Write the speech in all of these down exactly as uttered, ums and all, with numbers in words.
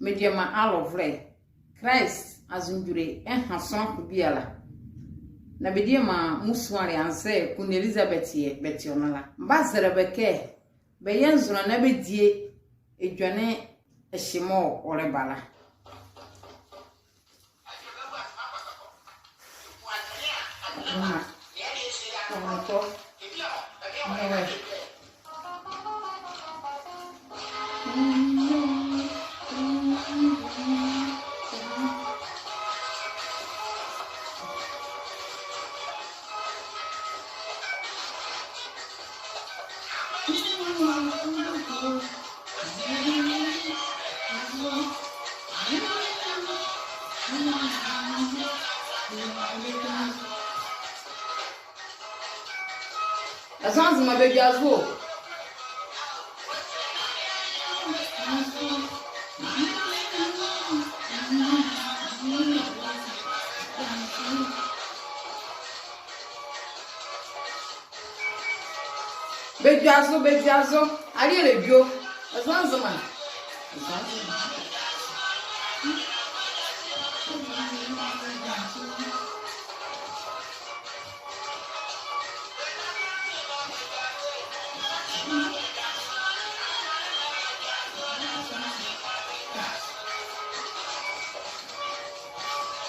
Mediema alɔvolɛ, Christ azondwolɛ ɛnha sonla ko biala. Na mediema musuale anzɛɛ Queen Elizabeth yɛɛ bɛte ɔ nora la, mebazɛlɛ bɛ kɛ bɛyɛ nzonla na bɛdie edwɛne ɛhye mɔɔ ɔlɛba la. Ɛzɔ Nzema, bɛdwazo. Bɛdwazo, bɛdwazo. Aleɛ le bio. Ɛzɔ Nzema. Ɛzɔ Nzema.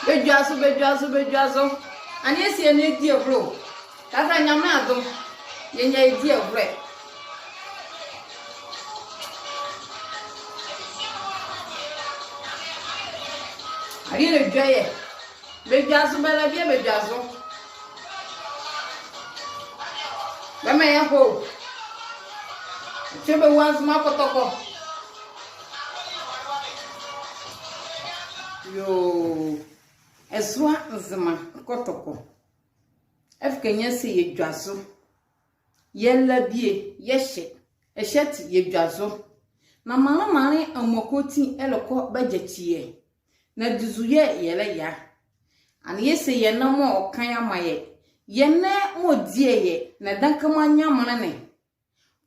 Bɛdwazo, bɛdwazo, bɛdwazo. Ɛnee yɛse yɛnlɛdi ɛvolɛ o. Kɛkala Nyamenle adom, yɛnyia yɛdi ɛvolɛ. Aleɛ le edwɛkɛ. Bɛdwazo, bɛlɛ bie, bɛdwazo. Bɛmaa yɛhɔ o. Ɛtwe bɛwula Nzema Kɔtɔkɔ. Yoo. Ɛzoa Nzema Kɔtɔkɔ. Ɛfeke nyɛse yɛdwazo. Yɛlɛ bie, yɛhyɛ. Ɛhye ati yɛdwazo. Na maanle maanle amuala kɔsɔɔti ɛlɛkɔ bɛgyakyi yɛ. Na duzu yɛɛ yɛlɛyɛ a? Ɛnee yɛse yɛ nɛ mɔɔ ɔka yeamaa yɛ, yɛ nɛ mɔɔ die yɛ, na Dankama Nyamenle ne,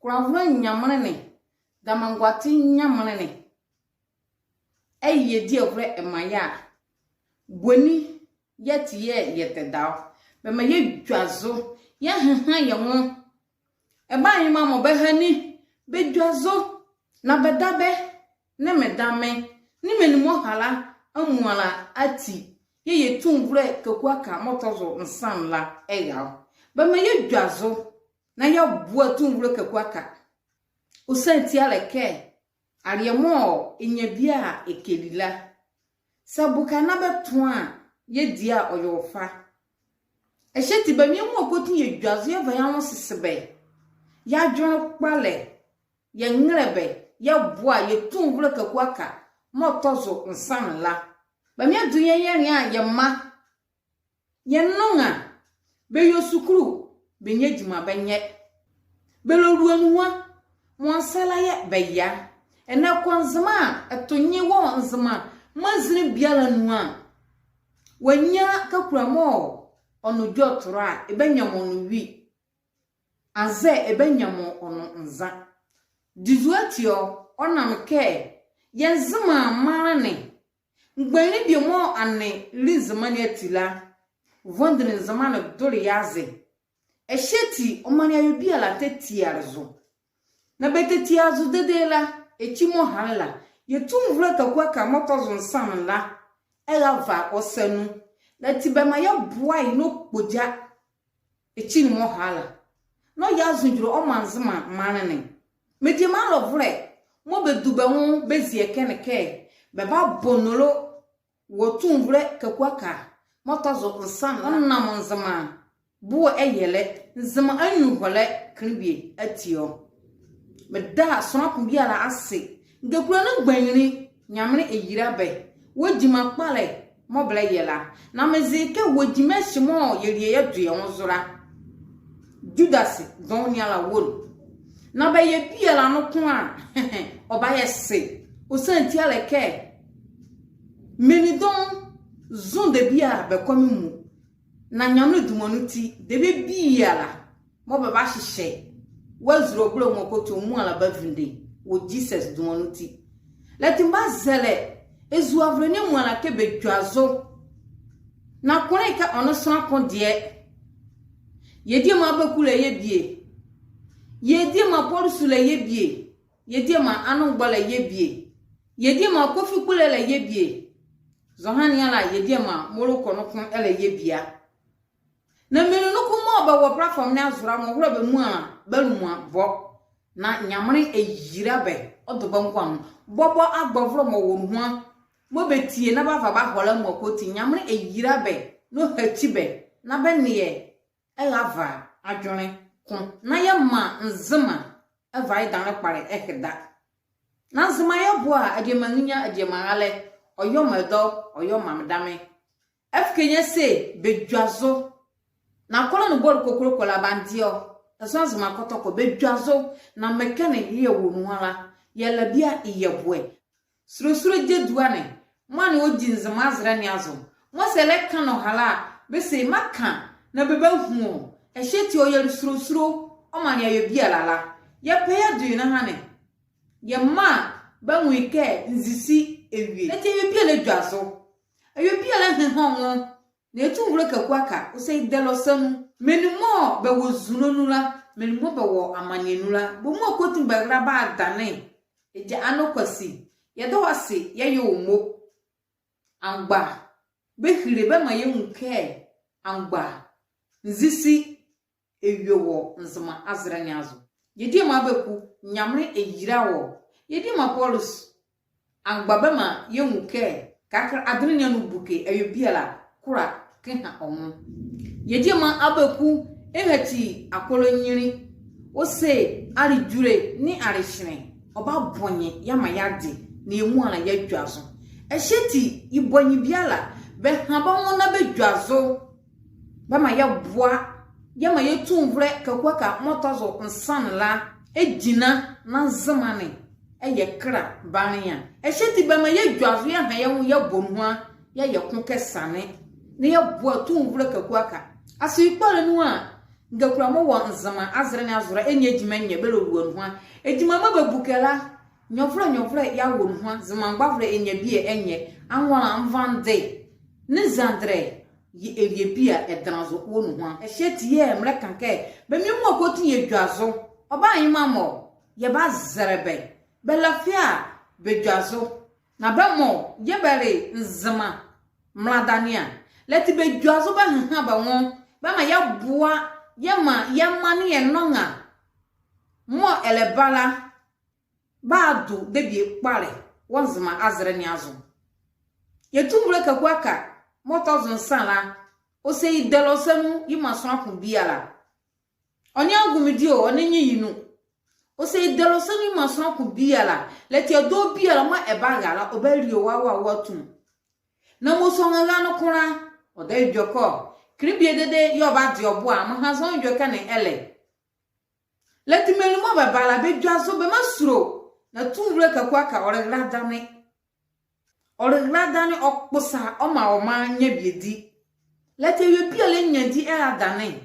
Kolavolɛ Nyamenle ne, Damangoate Nyamenle ne, ɛye yɛdi ɛvolɛ ɛmaa yɛ a, boni yɛte yɛɛ yɛtɛda ɔ? Bɛmaa yɛdwazo, yɛhenha yɛ nwo. Ɛbanwema mɔ, bɛhane, bɛdwazo, na bɛdabɛ nee medame nee menli mɔɔ ɛha la amuala ati yɛɛ yɛ tumivolɛ Kaku Aka mɔɔ tɔ zo nsa ne la ɛra ɔ. Bɛmaa yɛdwazo na yɛboa tumivolɛ Kaku Aka. Ɔsiane ti a le kɛ, aleɛ mɔɔ ɛnyia bie a ɛkɛli la, saa boka na bɛtɔn a yɛdi a, ɔyɛ ɔfa. Ɛhye ati bɛmaa yɛ muala kɔsɔɔti yɛdwazo, yɛva yɛ anwo sesebɛ, yɛ adwenle kpalɛ, yɛ nrɛlɛbɛ, yɛboa yɛ tumivolɛ Kaku Aka mɔɔ tɔ zo nsa ne la. Bɛmaa yɛdo yɛ yɛnlea yɛ mma, yɛ nloa, bɛyɛ sukulu, bɛnyia gyima bɛnyɛ. Bɛlua nuhua, mɔɔ ɔnsɛ la yɛɛ bɛyia. Ɛnɛ kɔ Nzema a, ɛto nye wɔ Nzema maanzinli biala nu a, wɔanyia kakula mɔɔ ɔnle dwɛtɔlɛ a, ɛbanyia mɔɔ ɔnle wi. Anzɛɛ ɛbanyia mɔɔ ɔnle nza. Duzu ati ɔ, ɔnam kɛ yɛ Nzema maanle ne, mgbanyinli bie mɔɔ ɛnle Nzema ne ati la, ɔvɔndenle Nzema ne dole ye aze. Ɛhye ati ɔmanle awie biala tɛtiale zo. Na bɛtɛtiale zo dedee la, ekyi mɔɔ ɛhale la, yɛ tumivolɛ Kaku Aka mɔɔ tɔ zo nsa ne la ɛrava ɔ sa nu. La ati bɛmaa yɛboa ye na ɔkpogya ekyi ne mɔɔ ɛhale la. Na ɔyɛ azondwolɛ ɔmaa Nzema maanle ne. Mediema alɔvolɛ mɔɔ bɛdu bɛ nwo bɛzie ɛkɛ ne kɛ bɛbabɔ nolo wɔ tumivolɛ Kaku Aka mɔɔ tɔ zo nsa ne la, ɔnam Nzema boɛyɛlɛ, Nzema anyuhɔlɛ kenle bie ati ɔ. Meda sonla ko biala ase, ngakula nee mgbanyinli, Nyamenle ɛyila bɛ wɔ gyima kpalɛ mɔɔ bɛlɛyɛ la. Na meze kɛ wɔ gyima ɛhye mɔɔ yɛlie yɛdo yɛ nwo zo la, Judas dɔɔnwo ne ala wɔ nu. Na bɛyɛ biala noko a, ɔbayɛ se. Ɔsiane ti a le kɛ menli dɔɔnwo zo debie a bɛkɔ me mu. Na Nyamenle duma nu ti, debie biala mɔɔ bɛbahyehyɛ wɔ azule ɔbɔlɛ muala kɔsɔɔti, ɔmuala bavinde wɔ Jesus duma nu ti. La ati mebazɛlɛ Ezuavolɛ ne amuala kɛ bɛdwazo. Na kole kɛ ɔnle sonla ko deɛ. Yɛ diema Abeku la yɛ bie. Yɛ diema Pɔlusu la yɛ bie. Yɛ diema Anlogbɔ la yɛ bie. Yɛ diema Kofi Kpole la yɛ bie. Zɔhane ala yɛ diema Moloko noko la yɛ bie a. Na menli noko mɔɔ bɛwɔ platform ne azo la, mɔɔ hola bɛ muala bɛ aluma bɔ. Na Nyamenle ɛyila bɛ, ɔdo bɛ nkoa nu. Bɔbɔ agbɛvolɛ mɔɔ wɔ nuhua mɔɔ bɛtie na bɛava bɛahɔ la muala kɔti, Nyamenle ɛyila bɛ, na ɔhakyi bɛ, na bɛ nee yɛ ɛrava adwenle ko. Na yɛmaa Nzema ɛva ye danlɛ kpalɛ ɛheda. Na Nzema yɛboa, adiema nrenya, adiema ralɛ, ɔyɛ ɔ ma ɛdɔ, ɔyɛ ɔ ma medame. Ɛfeke nyɛse bɛdwazo. Na kɔlɛ ne bɔle kokoloko la bɛandeɛ ɔ. Ɛzo Nzema kɔtɔkɔ bɛdwazo. Na mekɛ ne yɛ wɔ nuhua la, yɛla bie a yɛboɛ. Sulosulo gyedua ne, mɔɔ ɛnee ɔdi Nzema azɛlɛ ne azo. Mɔɔ saa ɛlɛka nɔhalɛ a, bɛse meka na bɛbahu ɔ. Ɛhye ati ɔyɛle sulosulo, ɔmaa ne awie biala la, yɛpɛ yɛdo ye nuhua ne. Yɛmaa bɛanwu ye kɛ nzisi ɛwie. Ɛti awie biala ɛdwazo. Awie biala ɛhenha ɔ nwo. Na yɛ tumivolɛ Kaku Aka, ɔse ye dɛlɛ ɔ sa nu. Menli mɔɔ bɛwɔ nzule nu la, menli mɔɔ bɛwɔ amaneɛ nu la, bɛ muala kɔti bɛrɛla bɛadane. Egya Anlokwasi, yɛda wɔ ase, yɛyɛ wɔ mo. Amgba, bɛhile bɛmaa yɛnwu kɛ amgba nzisi ɛwie wɔ Nzema azɛlɛ ne azo. Yɛ diema Abeku, Nyamenle ɛyila wɔ. Yɛ diema Pɔlusu, amgba bɛmaa yɛnwu kɛ, kɛkala adenle ne anu buke, awie biala kola kɛha ɔ nwo. Yɛ diema Abeku, ɛhakyi akɔlɔ nyinli. Ɔse alejule nee alehyenlɛ, ɔbabɔ nye yeamaa yeade, na yɛ muala yeadwazo. Ɛhye ati, ye bɔ nye biala, bɛha bɛ nwo na bɛdwazo. Bɛmaa yɛboa, yɛmaa yɛ tumivolɛ Kaku Aka mɔɔ tɔ zo nsa ne la ɛgyinla na Nzema ne ɛyɛ kɛla banlea. Ɛhye ati bɛmaa yɛdwazo yɛha yɛ nwo yɛbɔ nuhua, yɛyɛ ko kɛ sane. Na yɛboa tumivolɛ Kaku Aka. Aseye kpalɛ nu a, ngakula mɔɔ wɔ Nzema azɛlɛ ne azo la ɛnyia gyima ɛnyɛ, bɛlua nuhua. Gyima mɔɔ bɛbuke la, nyɛvolɛ nyɛvolɛ yeawɔ nuhua, Nzema mgbavolɛ ɛnyia bie ɛnyɛ, Anwala, Nvande nee Nzandelɛ, yɛ ɛlua bie a ɛdenla zo wɔ nuhua. Ɛhye ati yɛɛ melɛka kɛ, bɛmɔ muala kɔti yɛdwazo. Ɔba nyema mɔ, yɛbazɛlɛ bɛ. Bɛlafe a, bɛdwazo. Na bɛmɔ yɛɛ bɛle Nzema mralɛ ne a, ɛlɛti bɛdwazo bɛhenha bɛ nwo. Bɛmaa yɛboa, yɛmaa yɛ maanle ne yɛ nɔnga mɔɔ ɛlɛba la, bɛado debie kpalɛ wɔ Nzema azɛlɛ ne azo. Yɛ tumivolɛ Kaku Aka mɔɔ tɔ zo nsa la, ɔse ye dɛlɛ ɔ sa nu, yemaa sonla ko biala. Ɔnle angume di o, ɔnle nyeyinu. Ɔse ye dɛlɛ ɔ sa nu, yemaa sonla ko biala. Ɛlɛti ɛdawɔ biala mɔɔ ɛbara la, ɔbalie ɔ awawa atum. Na mɔɔ sua ɔ nrɛra noko la, ɔdaye edwɛkɛ ɔ. Kenle bie dedee yɛɛ ɔbade ɔ bo a, meha zɔhane edwɛkɛ ne ɛlɛ. Ɛlɛti menli mɔɔ bɛba la, bɛdwazo, bɛmma sulo. Na tumivolɛ Kaku Aka, ɔlɛra adane. Ɔlɛra adane, ɔkposa, ɔmaa ɔ maanle nyia bie di. Ɛlɛti awie biala ɛnnyia di ɛra adane.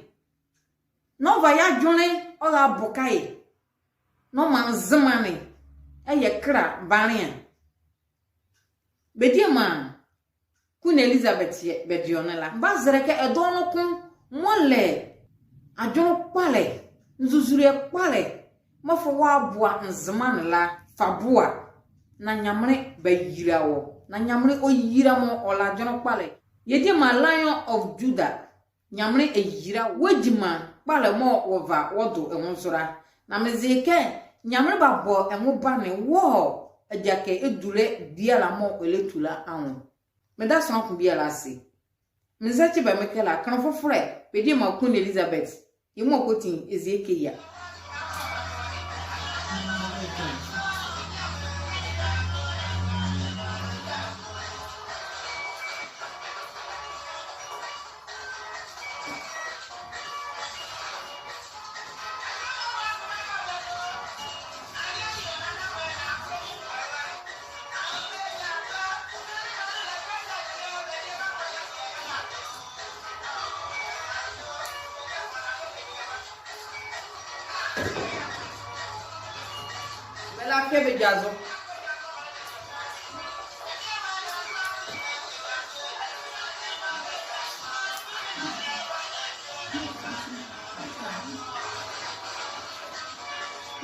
Na ɔva ye adwenle ɔraboka ye. Na ɔmaa Nzema ne ɛyɛ kɛla banlea. Bɛ diema Queen Elizabeth yɛɛ bɛde ɔ ne la. Mebazɛlɛ kɛ ɛdawɔ noko mɔɔ lɛ adwenle kpalɛ, nzuzulɛ kpalɛ, mɔɔ fa wɔaboa Nzema ne la, fa boa. Na Nyamenle bayila wɔ. Na Nyamenle ɔyila mɔɔ ɔlɛ adwenle kpalɛ. Yɛ diema Lion of Judah, Nyamenle ɛyila wɔ gyima kpalɛ mɔɔ wɔva wɔdo ɛ nwo zo la. Na meze ye kɛ Nyamenle babɔ ɛ nwo bane wɔ agyakɛ edulɛ biala mɔɔ ɛlɛtu la anwo. Meda sonla ko biala ase. Menzɛkye bɛ mekɛ la, kenle fofolɛ, bɛ diema Queen Elizabeth, yemɔ kɔti ɛzie ɛkɛyia. Bɛlafia bɛdwazo.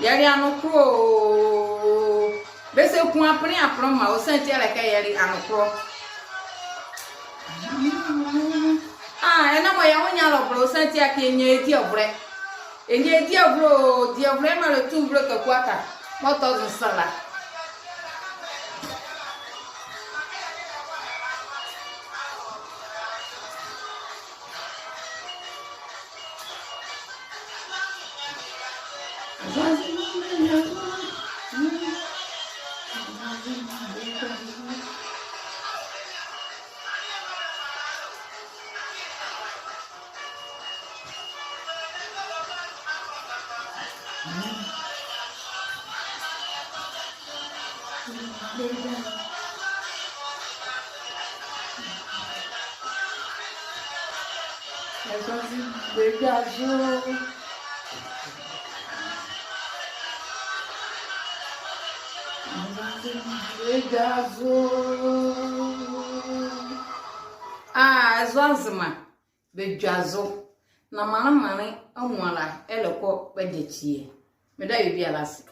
Yɛle anokro o. Bɛse ku apenle apenle ma, ɔsiane ti a le kɛ yɛle anokro. Ah, ɛnɛ mɔ yɛ nwo nyia alɔbɔlɛ, ɔsiane ti a kɛ yɛnyia ye diavolɛ. Yɛnyia ye diavolɛ o, diavolɛ mɔɔ le tumivolɛ Kaku Ata mɔɔ tɔ zo nsa la. Bɛdwazo. Bɛdwazo. Ah, Ɛzoa Nzema, bɛdwazo. Na maanle maanle amuala ɛlɛkɔ bɛgyakyi ɛ. Meda bie biala ase.